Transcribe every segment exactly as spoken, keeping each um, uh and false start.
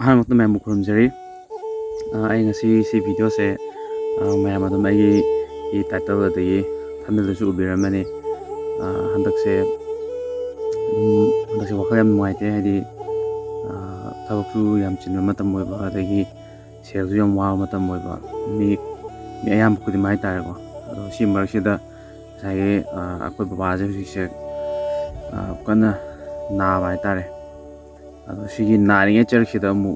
ꯑꯍꯥꯟꯕꯃꯛꯇ ꯃꯌꯥꯝꯕꯨ ꯈꯨꯔꯨꯝꯖꯔꯤ꯫ ꯑ, ꯑꯩ ꯉꯁꯤ ꯁꯤ ꯚꯤꯗꯤꯑꯣꯁꯦ, ꯑ, ꯃꯌꯥꯝ ꯑꯗꯨꯝ ꯑꯩꯒꯤ, ꯑꯩꯒꯤ ꯇꯥꯏꯇꯜ ꯑꯗꯒꯤ ꯊꯝꯕꯅꯦꯜꯗꯁꯨ ꯎꯕꯤꯔꯝꯃꯅꯤ꯫ ꯑ, ꯍꯟꯗꯛꯁꯦ, ꯑꯗꯨꯝ, ꯍꯟꯗꯛꯁꯦ ꯋꯥꯈꯜ ꯌꯥꯝ ꯅꯨꯡꯉꯥꯏꯇꯦ, ꯍꯥꯏꯗꯤ, ꯑ, ꯊꯕꯛꯁꯨ ꯌꯥꯝ ꯆꯤꯟꯕ ꯃꯇꯝ ꯑꯣꯏꯕ, ꯑꯗꯒꯤ ꯁꯦꯜꯁꯨ ꯌꯥꯝ ꯋꯥꯕ ꯃꯇꯝ ꯑꯣꯏꯕ, ꯃꯤ, ꯃꯤ ꯑꯌꯥꯝꯕ ꯈꯨꯗꯤꯡꯃꯛ ꯍꯥꯏꯇꯥꯔꯦꯀꯣ꯫ ꯑꯗꯣ ꯁꯤ ꯃꯔꯛꯁꯤꯗ ꯉꯁꯥꯏꯒꯤ, ꯑ, ꯑꯩꯈꯣꯏ ꯕꯕꯥꯁꯦ ꯍꯧꯖꯤꯛꯁꯦ, ꯑ, ꯀꯟꯅ ꯅꯥꯕ ꯍꯥꯏꯇꯥꯔꯦ꯫ ꯑꯗꯣ ꯁꯤꯒꯤ ꯅꯥꯔꯤꯉꯩ ꯆꯔꯛꯁꯤꯗ ꯑꯃꯨꯛ,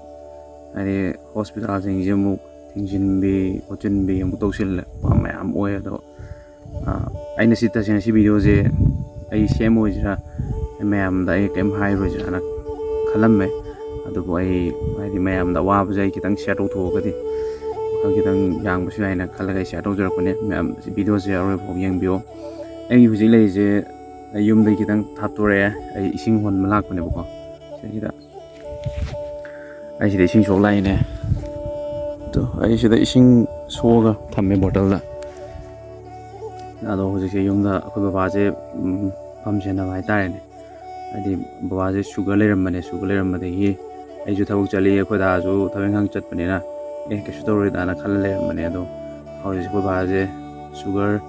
ꯍꯥꯏꯗꯤ, ꯍꯣꯁꯄꯤꯇꯥꯜꯁꯤꯡꯁꯦ ꯑꯃꯨꯛ ꯊꯤꯡꯖꯤꯟꯕꯤ ꯈꯣꯠꯆꯤꯟꯕꯤ ꯑꯃꯨꯛ ꯇꯧꯁꯤꯜꯂꯛꯄ ꯃꯌꯥꯝ ꯑꯣꯏ꯫ ꯑꯗꯣ, ꯑ, ꯑꯩꯅ ꯁꯤ, ꯇꯁꯦꯡꯅ ꯁꯤ ꯚꯤꯗꯤꯑꯣꯁꯦ ꯑꯩ ꯁꯦꯝ ꯑꯣꯏꯁꯤꯔꯥ, ꯃꯌꯥꯝꯗ ꯑꯩ ꯀꯔꯤꯝ ꯍꯥꯏꯔꯣꯏꯁꯤꯔꯥꯅ ꯈꯜꯂꯝꯃꯦ꯫ ꯑꯗꯨꯕꯨ ꯑꯩ, ꯍꯥꯏꯗꯤ, ꯃꯌꯥꯝꯗ ꯑꯋꯥꯕꯁꯦ ꯑꯩ ꯈꯤꯇꯪ ꯁꯤꯌꯔ ꯇꯧꯊꯣꯛꯑꯒꯗꯤ ꯋꯥꯈꯜ ꯈꯤꯇꯪ ꯌꯥꯡꯕꯁꯨ ꯌꯥꯏꯅ ꯈꯜꯂꯒ ꯑꯩ ꯁꯤꯌꯔ ꯇꯧꯖꯔꯛꯄꯅꯦ꯫ ꯃꯌꯥꯝ ꯁꯤ ꯚꯤꯗꯤꯑꯣꯁꯦ ꯑꯔꯣꯏꯕ ꯐꯥꯎ ꯌꯦꯡꯕꯤꯌꯣ꯫ ꯑꯩ ꯍꯧꯖꯤꯛ ꯂꯩꯔꯤꯁꯦ ꯑꯩ ꯌꯨꯝꯗꯒꯤ ꯈꯤꯇꯪ ꯊꯥꯞꯇꯣꯔꯛꯑꯦ꯫ ꯑꯩ ꯏꯁꯤꯡ ꯍꯣꯟꯕ ꯂꯥꯛꯄꯅꯦꯕꯀꯣ꯫ ꯁꯤꯗ ꯑꯩ ꯁꯤꯗ ꯏꯁꯤꯡ ꯁꯣꯛ ꯂꯥꯛꯏꯅꯦ꯫ ꯑꯗꯣ ꯑꯩ ꯁꯤꯗ ꯏꯁꯤꯡ ꯁꯣꯛꯑꯒ ꯊꯝꯃꯦ ꯕꯣꯇꯜꯗ꯫ ꯑꯗꯣ ꯍꯧꯖꯤꯛꯁꯦ ꯌꯨꯝꯗ ꯑꯩꯈꯣꯏ ꯕꯕꯥꯁꯦ, ꯎꯝ, ꯐꯝ ꯁꯦꯟꯅꯕ ꯍꯥꯏꯇꯥꯔꯦꯅꯦ꯫ ꯍꯥꯏꯗꯤ ꯕꯕꯥꯁꯦ ꯁꯨꯒꯔ ꯂꯩꯔꯝꯕꯅꯦ, ꯁꯨꯒꯔ ꯂꯩꯔꯝꯕꯗꯒꯤ ꯑꯩꯁꯨ ꯊꯕꯛ ꯆꯠꯂꯤ, ꯑꯩꯈꯣꯏ ꯗꯥꯁꯨ ꯊꯕꯛ ꯏꯪꯈꯥꯡ ꯆꯠꯄꯅꯤꯅ, ꯑꯦ, ꯀꯩꯁꯨ ꯇꯧꯔꯣꯏꯗꯥꯅ ꯈꯜꯂ ꯂꯩꯔꯝꯕꯅꯦ꯫ ꯑꯗꯣ ꯍꯧꯖꯤꯛꯁꯦ ꯑꯩꯈꯣꯏ ꯕꯕꯥꯁꯦ ꯁꯨꯒꯔ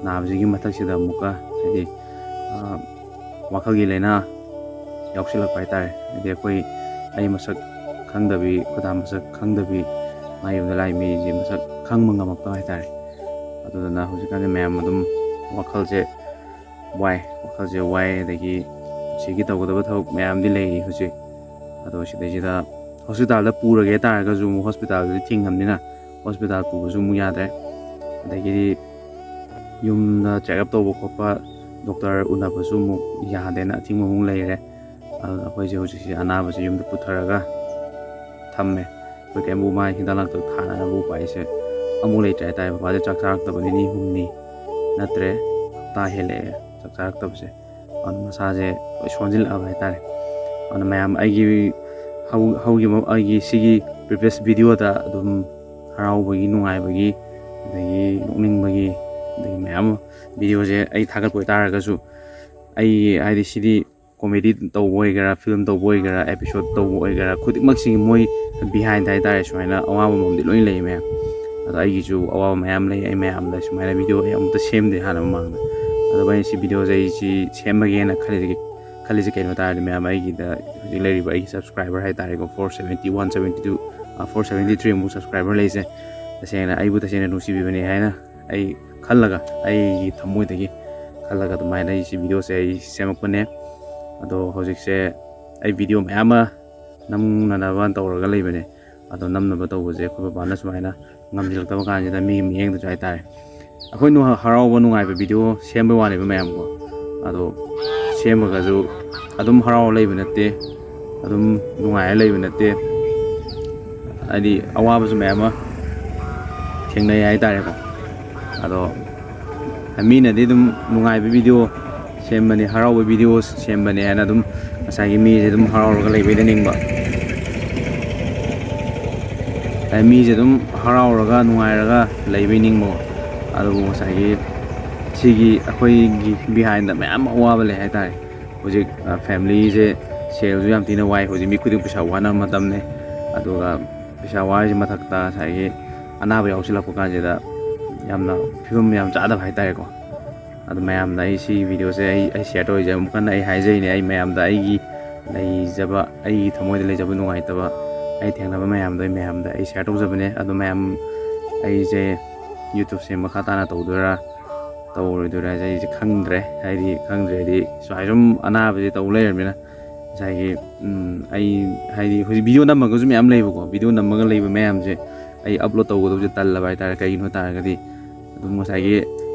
ꯅꯥꯕꯁꯤꯒꯤ ꯃꯊꯛꯁꯤꯗ ꯑꯃꯨꯛꯀ, ꯍꯥꯏꯗꯤ, ꯑ, ꯋꯥꯈꯜꯒꯤ ꯂꯥꯏꯅꯥ ꯌꯥꯎꯁꯤꯜꯂꯛꯄ ꯍꯥꯏꯇꯥꯔꯦ꯫ ꯍꯥꯏꯗꯤ ꯑꯩꯈꯣꯏ, ꯑꯩ ꯃꯁꯛ ꯈꯪꯗꯕꯤ, ꯑꯩꯈꯣꯏ ꯗꯥ ꯃꯁꯛ ꯈꯪꯗꯕꯤ, ꯃꯥ ꯌꯨꯝꯗ ꯂꯥꯛꯏ ꯃꯤꯁꯦ ꯃꯁꯛ ꯈꯪꯕ ꯉꯝꯃꯛꯇꯕ ꯍꯥꯏꯇꯥꯔꯦ꯫ ꯑꯗꯨꯗꯨꯅ ꯍꯧꯖꯤꯛꯀꯥꯟꯗꯤ ꯃꯌꯥꯝ ꯑꯗꯨꯝ ꯋꯥꯈꯜꯁꯦ ꯋꯥꯏ, ꯋꯥꯈꯜꯁꯦ ꯋꯥꯏ, ꯑꯗꯒꯤ ꯁꯤꯒꯤ ꯇꯧꯒꯗꯕ ꯊꯕꯛ ꯃꯌꯥꯝꯗꯤ ꯂꯩꯔꯤ ꯍꯧꯖꯤꯛ꯫ ꯑꯗꯣ ꯁꯤꯗꯩꯁꯤꯗ ꯍꯣꯁꯄꯤꯇꯥꯜꯗ ꯄꯨꯔꯒꯦ ꯍꯥꯏ ꯇꯥꯔꯒꯁꯨ ꯑꯃꯨꯛ ꯍꯣꯁꯄꯤꯇꯥꯜꯗꯗꯤ ꯊꯤꯡꯉꯕꯅꯤꯅ ꯍꯣꯁꯄꯤꯇꯥꯜ ꯄꯨꯕꯁꯨ ꯑꯃꯨꯛ ꯌꯥꯗ꯭ꯔꯦ꯫ ꯑꯗꯒꯤꯗꯤ ꯌꯨꯝꯗ ꯆꯦꯛꯑꯞ ꯇꯧꯕ ꯈꯣꯠꯄ, ꯗꯣꯛꯇꯔ ꯎꯅꯕꯁꯨ ꯑꯃꯨꯛ ꯌꯥꯗꯦꯅ ꯑꯊꯤꯡꯕ ꯑꯃꯨꯛ ꯂꯩꯔꯦ꯫ ꯑꯗꯨꯅ ꯑꯩꯈꯣꯏꯁꯦ ꯍꯧꯖꯤꯛꯁꯦ ꯑꯅꯥꯕꯁꯦ ꯌꯨꯝꯗ ꯄꯨꯊꯔꯒ ꯊꯝꯃꯦ꯫ ꯑꯩꯈꯣꯏ ꯀꯩꯝꯕꯨ ꯃꯥꯏ ꯍꯤꯗꯥꯛ ꯂꯥꯡꯊꯛ ꯊꯥꯅꯅꯕ ꯎꯄꯥꯏꯁꯦ ꯑꯃꯨꯛ ꯂꯩꯇ꯭ꯔꯦ ꯍꯥꯏꯇꯥꯔꯦ꯫ ꯕꯕꯥꯁꯦ ꯆꯥꯛ ꯆꯥꯔꯛꯇꯕ ꯅꯤꯅꯤ ꯍꯨꯝꯅꯤ ꯅꯠꯇ꯭ꯔꯦ, ꯍꯞꯇꯥ ꯍꯦꯜꯂꯛꯑꯦ ꯆꯥꯛ ꯆꯥꯔꯛꯇꯕꯁꯦ꯫ ꯑꯗꯨꯅ ꯃꯁꯥꯁꯦ ꯂꯣꯏ ꯁꯣꯟꯖꯤꯜꯂꯛꯑꯕ ꯍꯥꯏꯇꯥꯔꯦ꯫ ꯑꯗꯨꯅ ꯃꯌꯥꯝ ꯑꯩꯒꯤ ꯍꯧ-, ꯍꯧꯈꯤꯕ ꯑꯩꯒꯤ ꯁꯤꯒꯤ previous ꯚꯤꯗꯤꯑꯣꯗ ꯑꯗꯨꯝ ꯍꯔꯥꯎꯕꯒꯤ, ꯅꯨꯡꯉꯥꯏꯕꯒꯤ, ꯑꯗꯒꯤ ꯅꯣꯛꯅꯤꯡꯕꯒꯤ, ꯑꯗꯒꯤ ꯃꯌꯥꯝ ꯑꯃ ꯚꯤꯗꯤꯑꯣꯁꯦ ꯑꯩ ꯊꯥꯒꯠꯄ ꯑꯣꯏꯇꯥꯔꯒꯁꯨ, ꯑꯩ, ꯍꯥꯏꯗꯤ, ꯁꯤꯗꯤ ꯀꯣꯃꯦꯗꯤ ꯇꯧꯕ ꯑꯣꯏꯒꯦꯔꯥ, ꯐꯤꯂꯝ ꯇꯧꯕ ꯑꯣꯏꯒꯦꯔꯥ, ꯑꯦꯄꯤꯁꯣꯠ ꯇꯧꯕ ꯑꯣꯏꯒꯦꯔꯥ, ꯈꯨꯗꯤꯡꯃꯛꯁꯤꯒꯤ ꯃꯣꯏ ꯕꯤꯍꯥꯏꯟꯗ ꯍꯥꯏꯇꯥꯔꯦ, ꯁꯨꯃꯥꯏꯅ ꯑꯋꯥꯕ ꯑꯃꯗꯤ ꯂꯣꯏ ꯂꯩ ꯃꯌꯥꯝ꯫ ꯑꯗꯣ ꯑꯩꯒꯤꯁꯨ ꯑꯋꯥꯕ ꯃꯌꯥꯝ ꯂꯩ꯫ ꯑꯩ ꯃꯌꯥꯝꯗ ꯁꯨꯃꯥꯏꯅ ꯚꯤꯗꯤꯑꯣ ꯑꯩ ꯑꯃꯨꯛꯇ ꯁꯦꯝꯗꯦ ꯍꯥꯟꯅ ꯃꯃꯥꯡꯗ꯫ ꯑꯗꯣ ꯑꯩꯅ ꯁꯤ ꯚꯤꯗꯤꯑꯣꯁꯦ ꯑꯩ ꯁꯤ ꯁꯦꯝꯃꯒꯦꯅ ꯈꯜꯂꯤꯁꯦ, ꯈꯜꯂꯤꯁꯦ ꯀꯩꯅꯣ ꯇꯥꯔꯗꯤ, ꯃꯌꯥꯝ, ꯑꯩꯒꯤꯗ ꯍꯧꯖꯤꯛ ꯂꯩꯔꯤꯕ ꯑꯩꯒꯤ ꯁꯕꯁꯀ꯭ꯔꯥꯏꯕꯔ ꯍꯥꯏꯇꯥꯔꯦꯀꯣ, four seventy one, seventy two, four seventy three ꯑꯃꯨꯛ ꯁꯕꯁꯀ꯭ꯔꯥꯏꯕꯔ ꯂꯩꯁꯦ, ꯇꯁꯦꯡꯅ ꯑꯩꯕꯨ ꯇꯁꯦꯡꯅ ꯅꯨꯡꯁꯤꯕꯤꯕꯅꯦ ꯍꯥꯏꯅ ꯑꯩ ꯈꯜꯂꯒ, ꯑꯩꯒꯤ ꯊꯃꯣꯏꯗꯒꯤ ꯈꯜꯂꯒ ꯑꯗꯨꯃꯥꯏꯅ ꯑꯩ ꯁꯤ ꯚꯤꯗꯤꯑꯣꯁꯦ ꯑꯩ ꯁꯦꯝꯃꯛꯄꯅꯦ꯫ ꯑꯗꯣ ꯍꯧꯖꯤꯛꯁꯦ ꯑꯩ ꯚꯤꯗꯤꯑꯣ ꯃꯌꯥꯝ ꯑꯃ ꯅꯝꯅꯅꯕ ꯇꯧꯔꯒ ꯂꯩꯕꯅꯦ꯫ ꯑꯗꯣ ꯅꯝꯅꯕ ꯇꯧꯕꯁꯦ ꯑꯩꯈꯣꯏ ꯕꯕꯥꯅ ꯁꯨꯃꯥꯏꯅ ꯉꯝꯁꯤꯜꯂꯛꯇꯕ ꯀꯥꯟꯁꯤꯗ, ꯃꯤꯒꯤ ꯃꯤꯠꯌꯦꯡꯗꯁꯨ ꯍꯥꯏꯇꯥꯔꯦ, ꯑꯩꯈꯣꯏ ꯅꯨꯡ-, ꯍꯔꯥꯎꯕ ꯅꯨꯡꯉꯥꯏꯕ ꯚꯤꯗꯤꯑꯣ ꯁꯦꯝꯕꯩ ꯋꯥꯅꯦꯕ ꯃꯌꯥꯝꯀꯣ꯫ ꯑꯗꯣ ꯁꯦꯝꯃꯒꯁꯨ ꯑꯗꯨꯝ ꯍꯔꯥꯎꯔ ꯂꯩꯕ ꯅꯠꯇꯦ, ꯑꯗꯨꯝ ꯅꯨꯡꯉꯥꯏꯔ ꯂꯩꯕ ꯅꯠꯇꯦ꯫ ꯍꯥꯏꯗꯤ ꯑꯋꯥꯕꯁꯨ ꯃꯌꯥꯝ ꯑꯃ ꯊꯦꯡꯅꯩ ꯍꯥꯏꯇꯥꯔꯦꯀꯣ꯫ ꯑꯗꯣ ꯃꯤꯅꯗꯤ ꯑꯗꯨꯝ ꯅꯨꯡꯉꯥꯏꯕ ꯚꯤꯗꯤꯑꯣ ꯁꯦꯝꯕꯅꯤ, ꯍꯔꯥꯎꯕ ꯚꯤꯗꯤꯑꯣ ꯁꯦꯝꯕꯅꯦ ꯍꯥꯏꯅ ꯑꯗꯨꯝ ꯉꯁꯥꯏꯒꯤ ꯃꯤꯁꯦ ꯑꯗꯨꯝ ꯍꯔꯥꯎꯔꯒ ꯂꯩꯕꯩꯗ ꯅꯤꯡꯕ, ꯃꯤꯁꯦ ꯑꯗꯨꯝ ꯍꯔꯥꯎꯔꯒ ꯅꯨꯡꯉꯥꯏꯔꯒ ꯂꯩꯕꯩ ꯅꯤꯡꯕ꯫ ꯑꯗꯨꯕꯨ ꯉꯁꯥꯏꯒꯤ ꯁꯤꯒꯤ ꯑꯩꯈꯣꯏꯒꯤ ꯕꯤꯍꯥꯏꯟꯗ ꯃꯌꯥꯝ ꯑꯋꯥꯕ ꯂꯩ ꯍꯥꯏꯇꯥꯔꯦ꯫ ꯍꯧꯖꯤꯛ ꯐꯦꯃꯤꯂꯤꯁꯦ ꯁꯦꯜꯁꯨ ꯌꯥꯝ ꯊꯤꯅ ꯋꯥꯏ꯫ ꯍꯧꯖꯤꯛ ꯃꯤ ꯈꯨꯗꯤꯡ ꯄꯩꯁꯥ ꯋꯥꯅꯕ ꯃꯇꯝꯅꯦ꯫ ꯑꯗꯨꯒ ꯄꯩꯁꯥ ꯋꯥꯔꯤꯁꯤ ꯃꯊꯛꯇ ꯉꯁꯥꯏꯒꯤ ꯑꯅꯥꯕ ꯌꯥꯎꯁꯤꯜꯂꯛꯄ ꯀꯥꯟꯁꯤꯗ ꯌꯥꯝꯅ ꯐꯤꯕꯝ ꯌꯥꯝ ꯆꯥꯗꯕ ꯍꯥꯏꯇꯥꯔꯦꯀꯣ꯫ ꯑꯗꯨ ꯃꯌꯥꯝꯅ ꯑꯩ ꯁꯤ ꯚꯤꯗꯤꯑꯣꯁꯦ ꯑꯩ, ꯑꯩ ꯁꯤꯌꯔ ꯇꯧꯔꯤꯁꯦ ꯑꯃꯨꯛ ꯀꯟꯅ ꯑꯩ ꯍꯥꯏꯖꯩꯅꯦ, ꯑꯩ ꯃꯌꯥꯝꯗ ꯑꯩꯒꯤ ꯂꯩꯖꯕ, ꯑꯩꯒꯤ ꯊꯃꯣꯏꯗ ꯂꯩꯖꯕ ꯅꯨꯡꯉꯥꯏꯇꯕ, ꯑꯩ ꯊꯦꯡꯅꯕ ꯃꯌꯥꯝꯗꯣ ꯑꯩ ꯃꯌꯥꯝꯗ ꯑꯩ ꯁꯤꯌꯔ ꯇꯧꯖꯕꯅꯦ꯫ ꯑꯗꯨ ꯃꯌꯥꯝ, ꯑꯩꯁꯦ ꯌꯨꯇ꯭ꯌꯨꯕꯁꯦ ꯃꯈꯥ ꯇꯥꯅ ꯇꯧꯗꯣꯏꯔꯥ ꯇꯧꯔꯣꯏꯗꯣꯏꯔꯥ ꯍꯥꯏꯁꯦ ꯑꯩꯁꯦ ꯈꯪꯗ꯭ꯔꯦ꯫ ꯍꯥꯏꯗꯤ ꯈꯪꯗ꯭ꯔꯦ ꯍꯥꯏꯗꯤ ꯁꯨꯃꯥꯏ ꯁꯨꯝ ꯑꯅꯥꯕꯁꯦ ꯇꯧ ꯂꯩꯔꯕꯅꯤꯅ ꯉꯁꯥꯏꯒꯤ, ꯎꯝ, ꯑꯩ ꯍꯥꯏꯗꯤ ꯍꯧꯖꯤꯛ ꯚꯤꯗꯤꯑꯣ ꯅꯝꯃꯒꯁꯨ ꯃꯌꯥꯝ ꯂꯩꯕꯀꯣ, ꯚꯤꯗꯤꯑꯣ ꯅꯝꯃꯒ ꯂꯩꯕ ꯃꯌꯥꯝꯁꯦ ꯑꯩ ꯑꯞꯂꯣꯗ ꯇꯧꯒꯗꯕꯁꯦ ꯇꯜꯂꯕ ꯍꯥꯏꯇꯥꯔꯦ꯫ ꯀꯩꯒꯤꯅꯣ ꯍꯥꯏ ꯇꯥꯔꯒꯗꯤ ꯑꯗꯨꯝ ꯉꯁꯥꯏꯒꯤ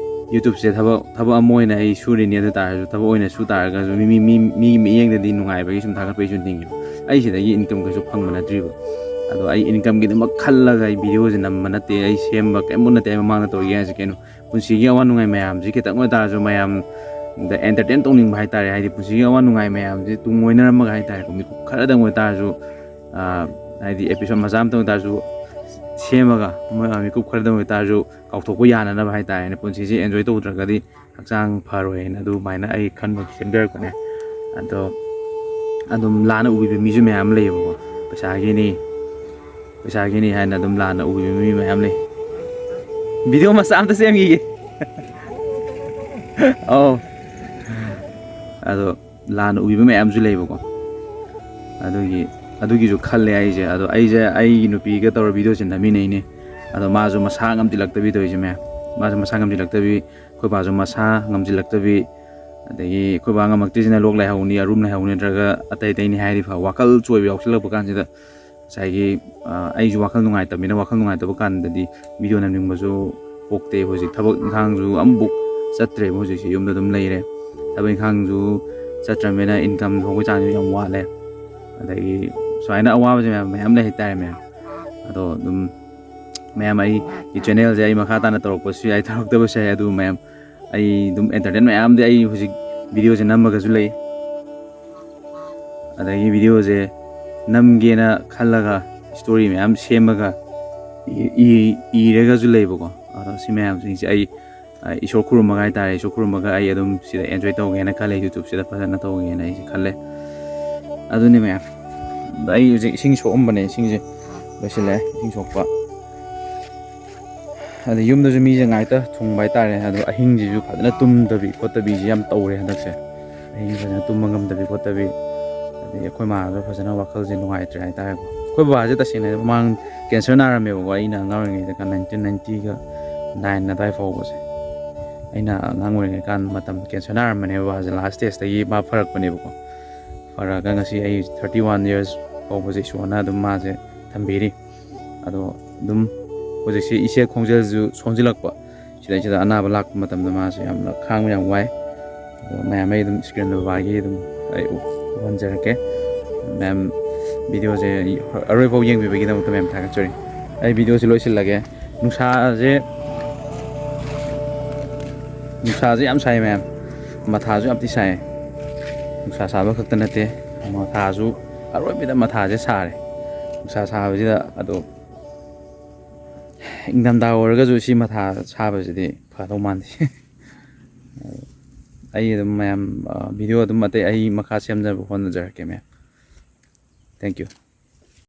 ꯌꯨꯇ꯭ꯌꯨꯕꯁꯦ ꯊꯕꯛ, ꯊꯕꯛ ꯑꯃ ꯑꯣꯏꯅ ꯑꯩ ꯁꯨꯔꯤꯅꯤ꯫ ꯑꯗꯨ ꯇꯥꯔꯁꯨ ꯊꯕꯛ ꯑꯣꯏꯅ ꯁꯨ ꯇꯥꯔꯒꯁꯨ ꯃꯤ, ꯃꯤ, ꯃꯤ, ꯃꯤꯒꯤ ꯃꯤꯠꯌꯦꯡꯗꯗꯤ ꯅꯨꯡꯉꯥꯏꯕꯒꯤ ꯁꯨꯝ ꯊꯥꯒꯠꯄꯒꯤ ꯁꯨꯝ ꯊꯤꯡꯉꯦꯕ꯫ ꯑꯩ ꯁꯤꯗꯒꯤ ꯏꯟꯀꯝ ꯀꯩꯁꯨ ꯐꯪꯕ ꯅꯠꯇ꯭ꯔꯤꯕ꯫ ꯑꯗꯣ ꯑꯩ ꯏꯟꯀꯝꯒꯤꯗꯃꯛ ꯈꯜꯂꯒ ꯑꯩ ꯚꯤꯗꯤꯑꯣꯁꯦ ꯅꯝꯕ ꯅꯠꯇꯦ, ꯑꯩ ꯁꯦꯝꯕ ꯀꯩꯝꯕꯨ ꯅꯠꯇꯦ꯫ ꯑꯩ ꯃꯃꯥꯡꯗ ꯇꯧꯔꯤꯒꯦ ꯍꯥꯏꯁꯦ ꯀꯩꯅꯣ, ꯄꯨꯟꯁꯤꯒꯤ ꯑꯋꯥ ꯅꯨꯡꯉꯥꯏ ꯃꯌꯥꯝꯁꯤ ꯈꯤꯇꯪ ꯑꯣꯏꯇꯥꯔꯁꯨ ꯃꯌꯥꯝꯗ ꯑꯦꯟꯇꯔꯇꯦꯟ ꯇꯧꯅꯤꯡꯕ ꯍꯥꯏꯇꯥꯔꯦ꯫ ꯍꯥꯏꯗꯤ ꯄꯨꯟꯁꯤꯒꯤ ꯑꯋꯥ ꯅꯨꯡꯉꯥꯏ ꯃꯌꯥꯝꯁꯤ ꯇꯨꯡ ꯑꯣꯏꯅꯔꯝꯃꯒ ꯍꯥꯏꯇꯥꯔꯦꯀꯣ, ꯃꯤꯀꯨꯞ ꯈꯔꯗꯪ ꯑꯣꯏꯇꯥꯔꯁꯨ, ꯑꯥ, ꯍꯥꯏꯗꯤ ꯑꯦꯄꯤꯁꯣꯠ ꯃꯆꯥ ꯑꯃꯇꯪ ꯑꯣꯏꯇꯥꯔꯁꯨ ꯁꯦꯝꯃꯒ ꯃꯣꯏ, ꯑꯥ, ꯃꯤꯀꯨꯞ ꯈꯔꯗꯪ ꯑꯣꯏꯇꯥꯔꯁꯨ ꯀꯥꯎꯊꯣꯛꯄ ꯌꯥꯅꯅꯕ ꯍꯥꯏꯇꯥꯔꯦꯅꯦ꯫ ꯄꯨꯟꯁꯤꯁꯦ ꯑꯦꯟꯖꯣꯏ ꯇꯧꯗ꯭ꯔꯒꯗꯤ ꯍꯛꯆꯥꯡ ꯐꯔꯣꯏꯅ ꯑꯗꯨꯃꯥꯏꯅ ꯑꯩ ꯈꯟꯕꯒꯤ ꯁꯦꯝꯖꯔꯛꯄꯅꯦ꯫ ꯑꯗꯣ ꯑꯗꯨꯝ ꯂꯥꯟꯅ ꯎꯕꯤꯕ ꯃꯤꯁꯨ ꯃꯌꯥꯝ ꯂꯩꯌꯦꯕꯀꯣ꯫ ꯄꯩꯁꯥꯒꯤꯅꯤ, ꯄꯩꯁꯥꯒꯤꯅꯤ ꯍꯥꯏꯅ ꯑꯗꯨꯝ ꯂꯥꯟꯅ ꯎꯕꯤꯕ ꯃꯤ ꯃꯌꯥꯝ ꯂꯩ꯫ ꯚꯤꯗꯤꯑꯣ ꯃꯆꯥ ꯑꯝꯇ ꯁꯦꯝꯈꯤꯒꯦ꯫ ꯑꯧ꯫ ꯑꯗꯣ ꯂꯥꯟꯅ ꯎꯕꯤꯕ ꯃꯌꯥꯝꯁꯨ ꯂꯩꯕꯀꯣ꯫ ꯑꯗꯨꯒꯤ, ꯑꯗꯨꯒꯤꯁꯨ ꯈꯜꯂꯦ ꯑꯩꯁꯦ꯫ ꯑꯗꯣ ꯑꯩꯁꯦ ꯑꯩꯒꯤ ꯅꯨꯄꯤꯒ ꯇꯧꯔ ꯚꯤꯗꯤꯑꯣꯁꯦ ꯅꯝꯃꯤꯟꯅꯩꯅꯦ꯫ ꯑꯗꯣ ꯃꯥꯁꯨ ꯃꯁꯥ ꯉꯝꯁꯤꯜꯂꯛꯇꯕꯤ ꯇꯧꯔꯤꯁꯦ ꯃꯌꯥꯝ꯫ ꯃꯥꯁꯨ ꯃꯁꯥ ꯉꯝꯁꯤꯜꯂꯛꯇꯕꯤ, ꯑꯩꯈꯣꯏ ꯕꯥꯁꯨ ꯃꯁꯥ ꯉꯝꯁꯤꯜꯂꯛꯇꯕꯤ, ꯑꯗꯒꯤ ꯑꯩꯈꯣꯏ ꯕꯥ ꯉꯝꯃꯛꯇ꯭ꯔꯤꯁꯤꯅ ꯂꯣꯛ ꯂꯥꯏꯍꯧꯅꯤ, ꯑꯔꯨꯝ ꯂꯥꯏꯍꯧꯅꯤ, ꯅꯠꯇ꯭ꯔꯒ ꯑꯇꯩ ꯑꯇꯩꯅꯤ ꯍꯥꯏꯔꯤꯕ ꯋꯥꯈꯜ ꯆꯣꯏꯕ ꯌꯥꯎꯁꯜꯂꯛꯄ ꯀꯥꯟꯁꯤꯗ ꯉꯁꯥꯏꯒꯤ, ꯑ, ꯑꯩꯁꯨ ꯋꯥꯈꯜ ꯅꯨꯡꯉꯥꯏꯇꯕꯅꯤꯅ, ꯋꯥꯈꯜ ꯅꯨꯡꯉꯥꯏꯇꯕ ꯀꯥꯟꯗꯗꯤ ꯚꯤꯗꯤꯑꯣ ꯅꯝꯅꯤꯡꯕꯁꯨ ꯄꯣꯛꯇꯦ꯫ ꯍꯧꯖꯤꯛ ꯊꯕꯛ ꯏꯪꯈꯥꯡꯁꯨ ꯑꯃꯐꯥꯎ ꯆꯠꯇ꯭ꯔꯦꯕ, ꯍꯧꯖꯤꯛꯁꯦ ꯌꯨꯝꯗ ꯑꯗꯨꯝ ꯂꯩꯔꯦ꯫ ꯊꯕꯛ ꯏꯪꯈꯥꯡꯁꯨ ꯆꯠꯇ꯭ꯔꯕꯅꯤꯅ ꯏꯟꯀꯝ ꯊꯣꯛꯄꯒꯤ ꯆꯥꯡꯁꯨ ꯌꯥꯝ ꯋꯥꯠꯂꯦ꯫ ꯑꯗꯒꯤ ꯁꯨꯃꯥꯏꯅ ꯑꯋꯥꯕꯁꯦ ꯃꯌꯥꯝ, ꯃꯌꯥꯝ ꯂꯩ ꯍꯥꯏꯇꯥꯔꯦ ꯃꯌꯥꯝ꯫ ꯑꯗꯣ ꯑꯗꯨꯝ ꯃꯌꯥꯝ ꯑꯩꯒꯤ ꯆꯦꯅꯦꯜꯁꯦ ꯑꯩ ꯃꯈꯥ ꯇꯥꯅ ꯇꯧꯔꯛꯄꯁꯨ ꯌꯥꯏ, ꯇꯧꯔꯛꯇꯕꯁꯨ ꯌꯥꯏ, ꯑꯗꯨ ꯃꯌꯥꯝ ꯑꯩ ꯑꯗꯨꯝ ꯑꯦꯟꯇꯔꯇꯦꯟ ꯃꯌꯥꯝꯗꯤ ꯑꯩ ꯍꯧꯖꯤꯛ ꯚꯤꯗꯤꯑꯣꯁꯦ ꯅꯝꯃꯒꯁꯨ ꯂꯩ꯫ ꯑꯗꯒꯤ ꯚꯤꯗꯤꯑꯣꯁꯦ ꯅꯝꯒꯦꯅ ꯈꯜꯂꯒ ꯏꯁꯇꯣꯔꯤ ꯃꯌꯥꯝ ꯁꯦꯝꯃꯒ ꯏ-, ꯏ-, ꯏꯔꯒꯁꯨ ꯂꯩꯕꯀꯣ꯫ ꯑꯗꯣ ꯁꯤ ꯃꯌꯥꯝꯁꯤꯡꯁꯦ ꯑꯩ, ꯑ, ꯏꯁꯣꯔ ꯈꯨꯔꯨꯝꯃꯒ ꯍꯥꯏꯇꯥꯔꯦ, ꯏꯁꯣꯔ ꯈꯨꯔꯨꯝꯃꯒ ꯑꯩ ꯑꯗꯨꯝ ꯁꯤꯗ ꯑꯦꯟꯖꯣꯏ ꯇꯧꯒꯦꯅ ꯈꯜꯂꯦ, ꯌꯨꯇ꯭ꯌꯨꯕꯁꯤꯗ ꯐꯖꯅ ꯇꯧꯒꯦꯅ ꯑꯩꯁꯦ ꯈꯜꯂꯦ꯫ ꯑꯗꯨꯅꯤ ꯃꯌꯥꯝ꯫ ꯑꯗꯣ ꯑꯩ ꯍꯧꯖꯤꯛ ꯏꯁꯤꯡ ꯁꯣꯛꯑꯝꯕꯅꯦ, ꯏꯁꯤꯡꯁꯦ ꯂꯣꯏꯁꯤꯜꯂꯛꯑꯦ, ꯏꯁꯤꯡ ꯁꯣꯛꯄ꯫ ꯑꯗ ꯌꯨꯝꯗꯁꯨ ꯃꯤꯁꯦ ꯉꯥꯏꯇ ꯊꯨꯡꯕ ꯍꯥꯏꯇꯥꯔꯦ꯫ ꯑꯗꯣ ꯑꯍꯤꯡꯁꯤꯁꯨ ꯐꯖꯅ ꯇꯨꯝꯗꯕꯤ ꯈꯣꯠꯇꯕꯤꯁꯦ ꯌꯥꯝ ꯇꯧꯔꯦ ꯍꯟꯗꯛꯁꯦ꯫ ꯑꯍꯤꯡ ꯐꯖꯅ ꯇꯨꯝꯕ ꯉꯝꯗꯕꯤ ꯈꯣꯠꯇꯕꯤ, ꯑꯗꯩ ꯑꯩꯈꯣꯏ ꯃꯥꯁꯨ ꯐꯖꯅ ꯋꯥꯈꯜꯁꯦ ꯅꯨꯡꯉꯥꯏꯇ꯭ꯔꯦ ꯍꯥꯏꯇꯥꯔꯦꯀꯣ꯫ ꯑꯩꯈꯣꯏ ꯕꯕꯥꯁꯦ ꯇꯁꯦꯡꯅ ꯃꯃꯥꯡ ꯀꯦꯟꯁꯔ ꯅꯥꯔꯝꯃꯦꯕꯀꯣ, ꯑꯩꯅ ꯑꯉꯥꯡ ꯑꯣꯏꯔꯤꯉꯩꯗ, ꯅꯥꯏꯟꯇꯤꯟ ꯅꯥꯏꯟꯇꯤꯒ ꯅꯥꯏꯟ ꯑꯗꯥꯏ ꯐꯥꯎꯕꯁꯦ꯫ ꯑꯩꯅ ꯑꯉꯥꯡ ꯑꯣꯏꯔꯤꯉꯩ ꯀꯥꯟ ꯃꯇꯝ ꯀꯦꯟꯁꯔ ꯅꯥꯔꯝꯕꯅꯦꯕ ꯕꯕꯥꯁꯦ, ꯂꯥꯁ ꯁ꯭ꯇꯦꯖꯇꯒꯤ ꯃꯥ ꯐꯔꯛꯄꯅꯦꯕꯀꯣ꯫ ꯐꯔꯒ ꯉꯁꯤ ꯑꯩ ꯊꯥꯔꯇꯤ ꯋꯥꯟ ꯌꯔꯁ ꯐꯥꯎꯕꯁꯦ ꯏꯁꯣꯔꯅ ꯑꯗꯨꯝ ꯃꯥꯁꯦ ꯊꯝꯕꯤꯔꯤ꯫ ꯑꯗꯣ ꯑꯗꯨꯝ ꯍꯧꯖꯤꯛꯁꯦ ꯏꯆꯦ ꯈꯣꯡꯖꯦꯜꯁꯨ ꯁꯣꯟꯖꯤꯜꯂꯛꯄ, ꯁꯤꯗꯩꯁꯤꯗ ꯑꯅꯥꯕ ꯂꯥꯛꯄ ꯃꯇꯝꯗ ꯃꯥꯁꯦ ꯌꯥꯝꯅ ꯈꯥꯡꯕ ꯌꯥꯝ ꯋꯥꯏ꯫ ꯑꯗꯣ ꯃꯌꯥꯝ ꯑꯩ ꯑꯗꯨꯝ ꯁ꯭ꯀ꯭ꯔꯤꯟꯗ ꯕꯕꯥꯒꯤ ꯑꯗꯨꯝ ꯑꯩ ꯎ-, ꯎꯍꯟꯖꯔꯛꯀꯦ꯫ ꯃꯌꯥꯝ ꯚꯤꯗꯤꯑꯣꯁꯦ ꯑꯔꯣꯏꯐꯥꯎ ꯌꯦꯡꯕꯤꯕꯒꯤꯗꯃꯛꯇ ꯃꯌꯥꯝ ꯊꯥꯒꯠꯆꯔꯤ꯫ ꯑꯩ ꯚꯤꯗꯤꯑꯣꯁꯦ ꯂꯣꯏꯁꯤꯜꯂꯒꯦ꯫ ꯅꯨꯡꯁꯥꯁꯦ, ꯅꯨꯡꯁꯥꯁꯦ ꯌꯥꯝ ꯁꯥꯏ ꯃꯌꯥꯝ, ꯃꯊꯥꯁꯨ ꯌꯥꯝ ꯊꯤ ꯁꯥꯏ꯫ ꯅꯨꯡꯁꯥ ꯁꯥꯕ ꯈꯛꯇ ꯅꯠꯇꯦ, ꯃꯊꯥꯁꯨ ꯑꯔꯣꯏꯕꯤꯗ ꯃꯊꯥꯁꯦ ꯁꯥꯔꯦ꯫ ꯅꯨꯡꯁꯥ ꯁꯥꯕꯁꯤꯗ ꯑꯗꯣ ꯏꯪꯊꯝꯊꯥ ꯑꯣꯏꯔꯒꯁꯨ ꯁꯤ ꯃꯊꯥ ꯁꯥꯕꯁꯤꯗꯤ ꯐꯗꯧ ꯃꯥꯟꯗꯦ꯫ ꯑꯩ ꯑꯗꯨꯝ ꯃꯌꯥꯝ ꯚꯤꯗꯤꯑꯣ ꯑꯗꯨꯝ ꯑꯇꯩ ꯑꯩ ꯃꯈꯥ ꯁꯦꯝꯖꯕ ꯍꯣꯠꯅꯖꯔꯛꯀꯦ ꯃꯌꯥꯝ꯫ Thank you.